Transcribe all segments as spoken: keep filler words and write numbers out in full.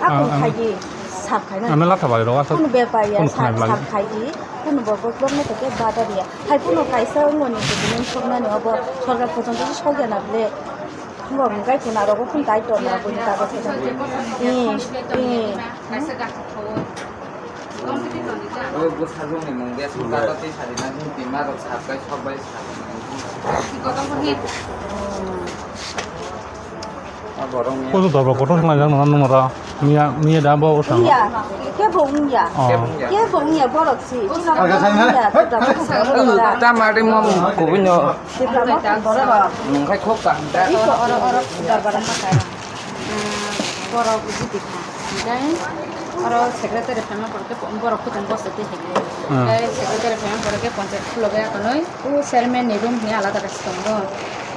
Akung khaidi sap khaina. Ame latha bai rok aswk. Kunu bepar ya, kunu sap, khnai sap khaidi, kunu bo boklok no teke bada riya. Hai kunu kaisa wngmani kunu soknani obo sorkar pojonto se sokya na ble. Wngkha hwnkhe chwla rogo phone tai tongo buini kagoj kwcham. Ee, ee. Oi bwsajwkni mung de sungkha tei sarina himtima rok sap bai sok bai sap. Kotor dorba kotor khlaijak nang nung ora. Miya, miya da bo usang. Iya, kebo wngya. Oh. Kebo wngya borok si. Chwla rok wngya, chwla rok wngya. Tamari mo kubunyo. Tipra motha borok rok. Nungkhai khok ta. Iko oro oro dorbar ma kaya. Borok buji dikha. Hingke oro secretary phaima borok khe borok kutung bosta tei hingke. Hmm. Hingke secretary phaima borok khe ponchayat khulogwi akonoi. O chairman ni room hwnwi alada kaisa tongo.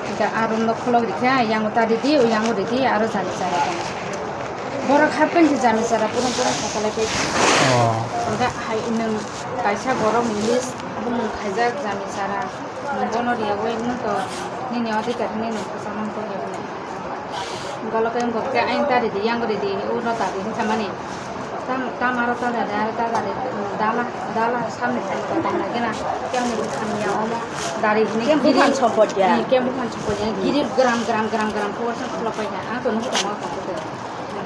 Hingke a room no khulok rikha, yango ta ridi, o yango ridi, aro jani jani tongo. Borok hapkhe jani jara purung purung khasalai pai. Oh. Hingke hai nwng kaisa borok ni list bumung khaijak jani jara. Bono riyawi nwng to nini adhikar hinwi nwng kwchangma wng tongya hwnwi. Golok khe wngkha khe ayang ta ridi, yang ridi, uno ta ridi hinwi samani. Tam, tam aro ta ridi, aro ta ridi, dala, dala samni samni ta tang lagi na. Kemni bwkhani ya omo dari hinwi khe buphan sompot ya. Khe buphan sompot ya. Girip gram, gram, gram, gram, khe uansuk khulok pai kha. Ang to nukho tongma tongkhe.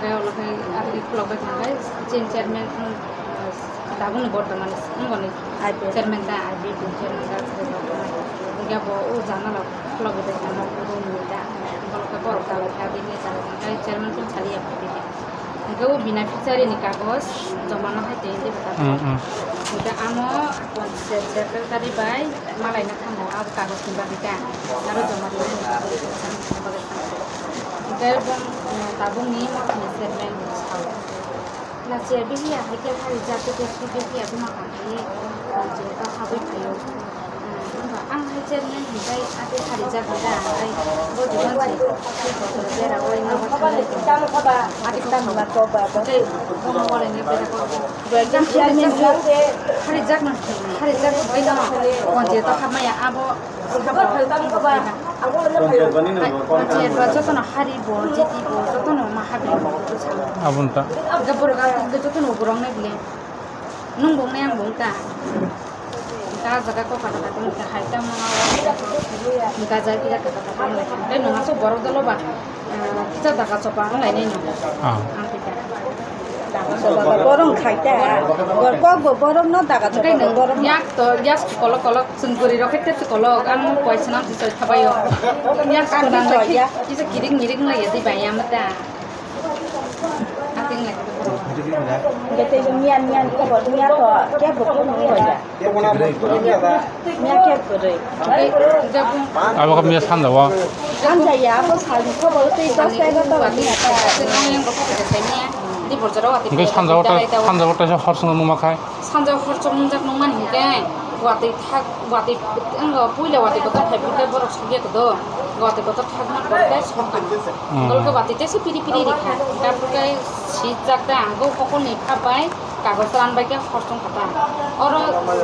Hingke ulo khe atwrwi khulok bai thangkhe chini chairman, um, tabukni bortoman wngoni I P F chairman ta, I P F chairman ta bortoman. Hingke bo o janala khulok bai thangkhe room ni ta, borok ta borok ta bai kha bini ta hingke chairman tong saliya bini. Hingke o beneficiary ni kagoj joma no hai tei tei bwtang. Hmm, hmm. Hingke amo secretary bai malaina thango, abo kagoj ni bagwi ta. Aro joma rwui bagwi thango. Hingke bong, eh, tabukni mothani chairman sao. Nachiya bihiya hai khe hari jati khe bihiya buma kang khe, eh, je ta habwi phaio. Eh, wngkha ang hai chairman hingkai ate hari jati ta, hai bo jugan se, hai bo jera oi na bo thanai. Ate ta mula to ba bo. Tei bono wale ni bera ko. Hari jak na, hari jak bai no, konje to hamaya abo. Panchayat ba jotono hari bo, jiti bo, jotono ma habri bo. Aboni ta. Ga borok ang ga jotono borok nai bile. Nung bong nai ang bong ta. Ga jaga ko kata kata nung hai ta ma. Ga jaga kata kata nung. Dai nung aso borok dolo ba. Kisa daga choba wng lainai no. Ah. Ang kisa. Daga choba ba borok khai ta. Bor kok bo borok no daga choba. Hingke bo borok no. Yak to, yak kolok kolok, chwng bwrwi rok khe tei kolok, ang koi swnam si soi thabaio. Yak to nang to, yak. Kisa kirik mirik wng laiya di bai ya mata. Ating lai. Hingke tei miya miya ni khobor miya to kebo khobor wng laiya. Abo khe miya sanja o. Sanja ya, abo salni khobor tei dos ta egarota rok miya ta. Hingke sanja o ta, sanja o ta hor swngo numa khai. Sanja hor chok nungjak nungmani hingke watwi thak, watwi wngkha puila watwi kotor hai hingke borok sokya kodo. Watwi kotor thakma pore khe sokha. Hmm. Dol khe watwi tesa piri piri rikha. Hingke sijak ta ang bo hokol ni kha bai. Kagoj ran bai khe hor chong kha ta. Oro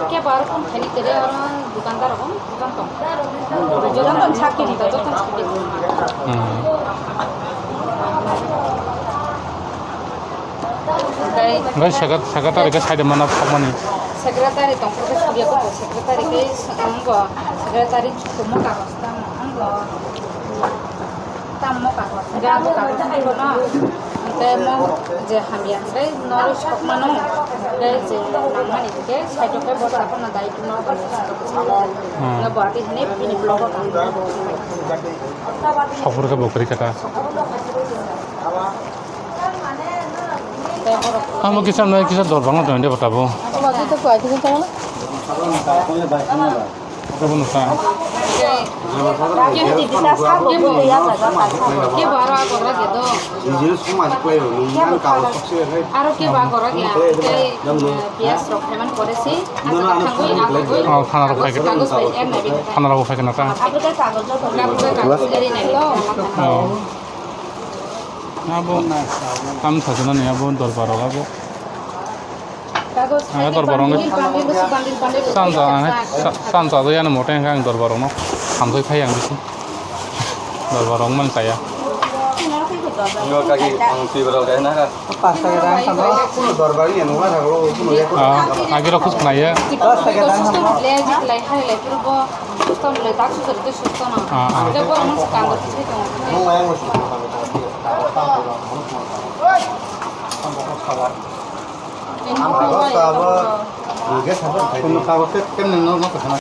kebo aro phone khaini kwrwi oro dukandar rok joto tong. Joto tong sakiri, joto tong sakiri. Hmm. Oke. Oke, secret-, secretary khe side mana phokmani. Secretary tong khe suriya ko secretary khe ang bo secretary sumo kagoj ta ang bo. Tammo kagoj, hingke abo kagoj ni bono, hingke mo je hamya, hingke norwi sokmano, hingke je nangmani, hingke side o khe bo sakno dai phano. Hmm. Hingke bo ati hini bini blogo tangmani bo. Sopor khe bo kwrwi kha ta. Hingke borok amo kisa nai kisa dor bangla tong de bata bo. Abo ati to kwai kisa tong. Obo nukha. Kebo aro agora gedo. Aro kebo agora gya. Tei, eh, piyas rok phaimani pore si, asa thangwi, agogwi. Oh, thana rok phai khe. Kagoj bai er nai bai. Thana rok phai khe nata. Abo khe kagoj rok. Kagoj bai kagoj eri nai bai. Oh. Abo tam sajana ni abo dorbar rok abo. Ang dorbar rok sanja, ang sa-, sanja do yani mote ang dorbar rok no hamjai phai ang bisi. Dorbar rok man kaya. Yo kaki ang twi berok dai na ka. Pas taka dang samo. Kuno dorbar ni nungla thaklo kuno ya. Ah, agi rok khus khna ya. Dos taka dang samo. Ah, ah. Kuno kago kem kem nungno khna.